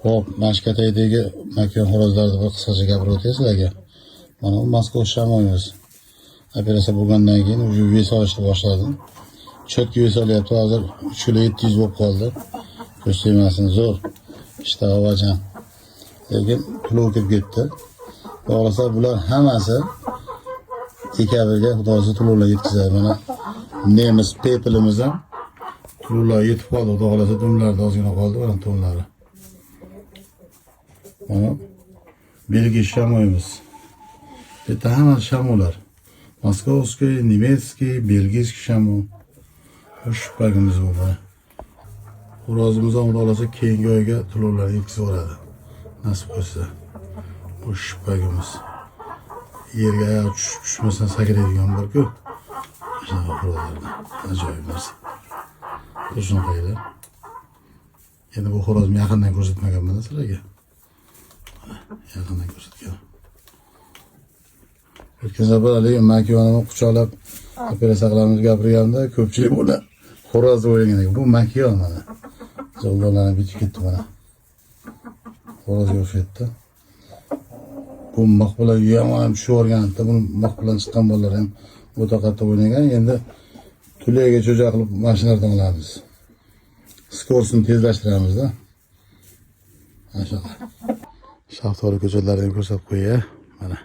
Xo'p, mana shu kataydagi makon xo'rozlarni bir qisqacha gapirib o'tay sizlarga. Mana bu Moskva shamoyimiz. Operatsiya bo'lgandan keyin уже вес olishni boshladim. Четкий вес olyapti. Hozir 3 kilo 700 bo'lib qoldi. Ko'z tegmasin, zo'r. Ishtaha vajan. Lekin to'lov kirib ketdi. Xudo xohlasa bular hammasi dekabrga, Xudo xohlasa, to'lovlar yetkazadi. Mana nemis pepelimiz ham to'lovlar yetib qoldi. Xudo xohlasa, dumlarda ozgina qoldi, mana to'nlari. Mana belgiya shamoyimiz. Bu yerda hammasi shamolar. Московский, немецкий, бельгийский shamo. Shuppagimiz bu mana. Xo'rozimiz ham, Xudo xohlasa, keyingi oyga to'lovlarni yetkazib yuboradi. Nasib qilsa. Bu shuppagimiz. Yerga oyog'i tushib tushmasdan sakraydigan bir-ku. Shunaqa xo'rozlarda. Ajoyib narsa. Shunaqalar. Endi bu xo'rozni yaqindan ko'rsatmaganman sizlarga. Mana, yaqindan ko'rsatgan. O'tgan safar haligi makyonini quchoqlab operatsiya qilamiz gapirganda ko'pchilik buni xo'roz deb o'ylagan ekan. Bu makyon mana. Zo'rlarni bitib ketdi mana. Xo'rozga o'xshaydi. Bu mix bilan yomon tushib yuborgan. Buni mix bilan chiqqan bolalar ham o'ta qattiq o'ynagan. Endi tulaga cho'ja qilib mashinalardan olamiz. Скорость ini tezlashtiramiz-da. Mana shunaqa. Shaftoli ko'chatlarini ham ko'rsatib qo'yay. Mana.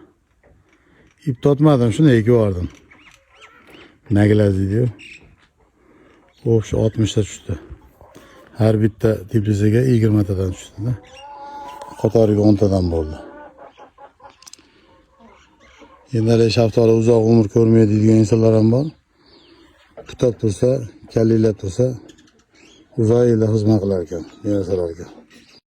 Ip tortmadim, shuni ekib yubordim. На глаз deydi-yu. Общий 60 ta tushdi. Har bitta теплица ga 20 tadan tushdi-da. Qatoriga 10 tadan bo'ldi. Endi hali shaftoli uzoq umr ko'rmaydi degan insonlar ham bor. Putab tursa, kalliylab tursa, uzoq yillar xizmat qilar ekan, meva solar ekan.